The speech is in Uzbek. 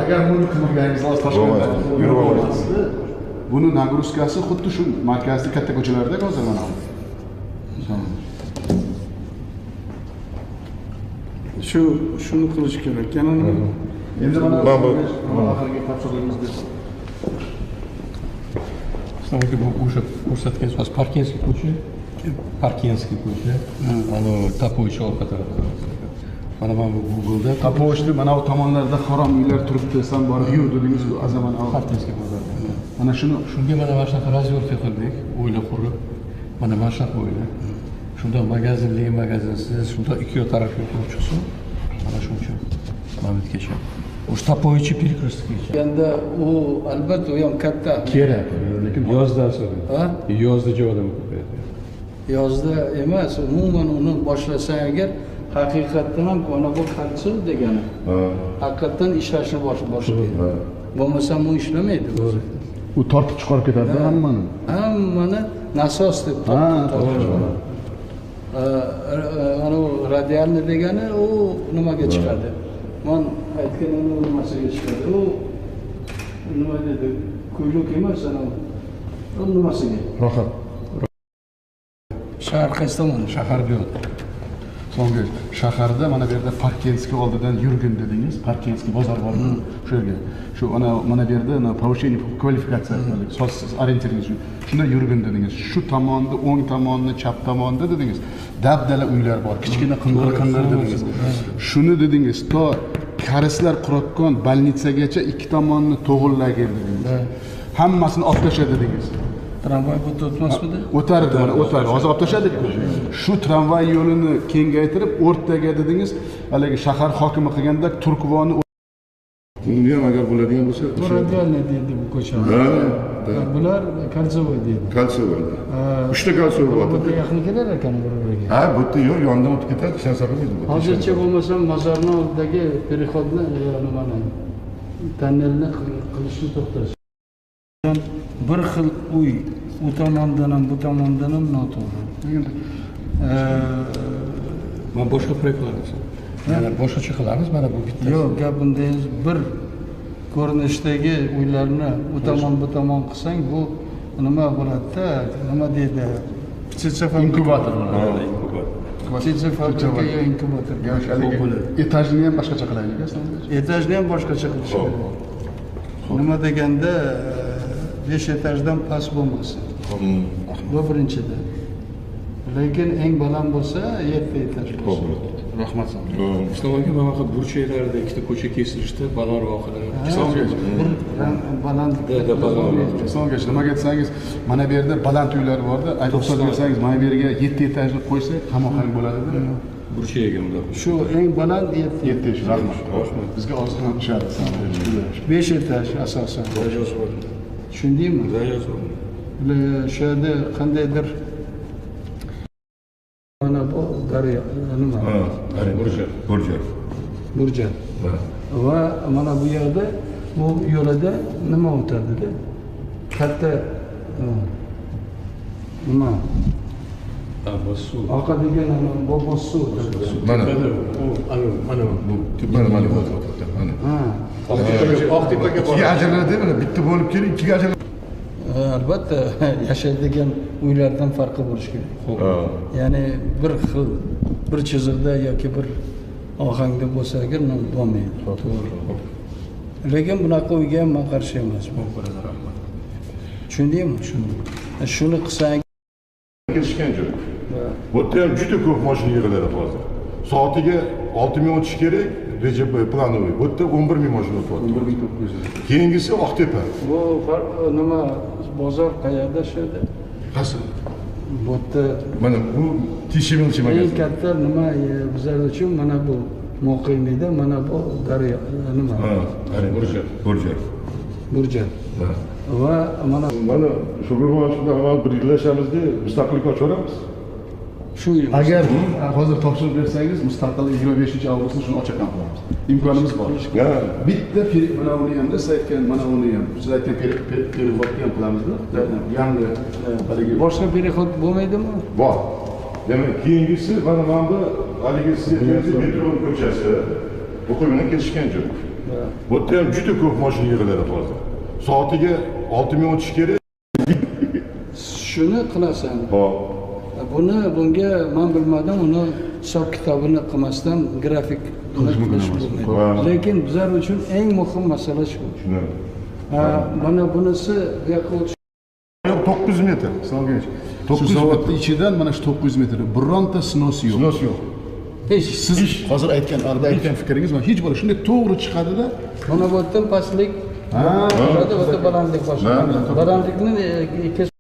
Agar buni qilmaganingizda hozir Toshkentda Yurib olasiz. Buni nagruzkasi xuddi shu markazda katta ko'chalarda hozir mana. Shuni qilish kerak. Yana nima? Endi mana oxirgi topshirig'imiz bersin. Aka, bu o'sha ko'rsatgan so'z Parkenskiy ko'cha, Parkenskiy ko'cha, mana Tapovichi orqa tarafida. Mana bu Google'da Tapovichni mana bu tomonlarda harom uylar turibdi, san borib yur dedingiz, azaman Parkenskiy bozorda. Mana shuni shunga mana shunaqa razyorka qildik, o'yla qurib, mana shunaqa o'yla. Shunda magazinli, magazinsiz, shunda ikki tarafga qurib chiqsin. Mana shuncha mamitgacha. O'sha Tapovichi перекрестокgacha. Endi u albatta u ham katta. Kerak, lekin yozdan so'ng. Ha? Yozda joy odam ko'payadi. Yozda emas, umuman uni boshlasang agar haqiqatdan ham mana bu kольцо degani. Haqiqatdan ishlashni boshlaydi. Bo'lmasa u ishlamaydi. U tortib chiqarib ketadi hammani. Hammani nasos deb tortib chiqaradi. Ana u radialni degani u nimaga chiqadi? Man aytgan uni nimasiga chiqadi? U nima dedi? Kuyluk emas, ana u nimasiga? Rohat. Shahar qaysi tomon? Shahar bu yoqda. So'nggi shaharda mana bu yerda Parkenskiy oldidan yurgin dedingiz. Parkenskiy bozor bor. Shu yerga. Shu ana mana bu yerda ana повышение kvalifikatsiya soz orientiringiz uchun. Shunda yurgin dedingiz. Shu tomonda, o'ng tomonni, chap tomonda dedingiz. Dabdala uylar bor. Kichkina qing'ir dedingiz. Shuni dedingiz, to karislar quratgan bolnitsagacha ikki tomonni to'g'irlagin dedingiz. Hammasini olib tasha dedingiz. Tramvay bu o'tmasmidi? O'tardi, mana o'tardi. Hozir olib tashladik-ku. Shu tramvay yo'lini kengaytirib o'rtaga dedingiz, haligi shahar hokimi qilganda Turkvoni Buni ham agar bo'ladigan bo'lsa, bu radialniy deydi bu ko'cha. Ha, bular кольцевой deydi. Кольцевой. 3 ta кольцевой bor. Bu yaqin kelar ekan bir-biriga. Ha, bu yerda yo'q, yondan o'tib ketadi, hech narsa qilmaydi. Hozircha bo'lmasa mozorni oldidagi переходni, nimani, tonnelni qilishni to'xtash. Bir xil uy u tomondan ham bu tomondan ham noto'g'ri. Men boshqa proyekt qilamiz. Yana boshqacha qilamiz, mana bu bittasi. Yo'q, gap bunda emas, bir ko'rinishdagi uylarni u tomon bu tomon qilsang, bu nima bo'ladi-da, nima deydi? Inkubator bo'ladi. Птицефабрика yo inkubator. Etajni ham boshqacha qilaylik, Etajni ham boshqacha qilish kerak. Nima deganda 5 etajdan past bo'lmasin. Bu birinchidan. Lekin eng baland bo'lsa 7 etaj bo'lsin. Rahmat. Islom aka, mana bu burchaklarda ikkita ko'cha kesilishda balandroq qilib. Bir baland. Islom aka, nimaga desangiz, mana bu yerda baland uylar borda, ruxsat bersangiz, mana bu yerga 7 etajli qo'ysak, hamohang bo'ladi-da. Burchagiga bunday. Shu eng baland 7 etaj. Rahmat. Bizga ozgina tushadi. 5 etaj asosan. Tushundingmi? Shu yerda qandaydir mana bu daryo nima? Burjak. Burjak. Burjak. Va mana bu yerda bu yo'lda nima o'tadi-da? Katta nima? Bossuv. Oqadigan bu bossuv. Mana. Mana bu mana mana bu mana. Ha. Oqtepaga boradi. Ikkiga ajraladi, mana bitta bo'lib kelib ikkiga ajraladi. Albatta yashaydigan uylardan farqi bo'lishi kerak. Ya'ni bir xil bir chiziqda yoki bir ohangda bo'lsa agar bo'lmaydi. To'g'ri. Lekin bunaqa uyga ham men qarshi emasman. Rahmat. Tushundingmi? Tushundim. Shuni qilsang kelishgan joy. Bu yerda ham juda ko'p mashina yig'iladi hozir. Soatiga 6 ming o'tish kerak, reja planoviy. Bu yerda 11 ming mashina o'tyapti. 11900. Keyingisi Oqtepa. Bu nima bozor qayerda shu yerda? Qaysi? Bu yerda mana bu Tishimilchi magazin. Eng katta nima bizlar uchun mana bu muqimiyda mana bu daryo nima? Ha, Burjak. Burjak. Burjak. Va mana mana shu bilan birlashamizda mustaqillik ochaveramiz. Shu yil. Agar hozir topshirib bersangiz, mustaqil 25-avgustda shuni ochakan qilamiz. Imkonimiz bor. Bitta mana uni ham siz aytgan, mana uni ham, siz aytgan переходni ham qilamizda. Yangi haligi boshqa переход bo'lmaydimi? Bor. Demak, keyingisi mana bu haligi siz aytganingiz metro ko'chasi. Bu bilan kelishgan joy. Bu yerda ham juda ko'p mashina yig'iladi hozir. Soatiga 6 ming o'tish kerak. Shuni qilasan. Hop. Buni, bunga man bilmadim, uni hisob kitobini qilmasdan grafik Qilish mumkin qilish emas. bo'lmaydi. Lekin bizlar uchun eng muhim masala shu. Shuni. Ha, mana bunisi bu yoqqa o'tish. Yo'q, 900 metr. Islom Abgayevich, shu 900. zavodni ichidan mana shu 900 metr bironta снос yo'q. Снос yo'q. Hech. Siz hozir aytgan, arda aytgan fikringiz mana hech bir shunday to'g'ri chiqadida. Mana bu yerdan pastlik bo'ladi, bu yerda balandlik boshlanadi. Balandlikni ikki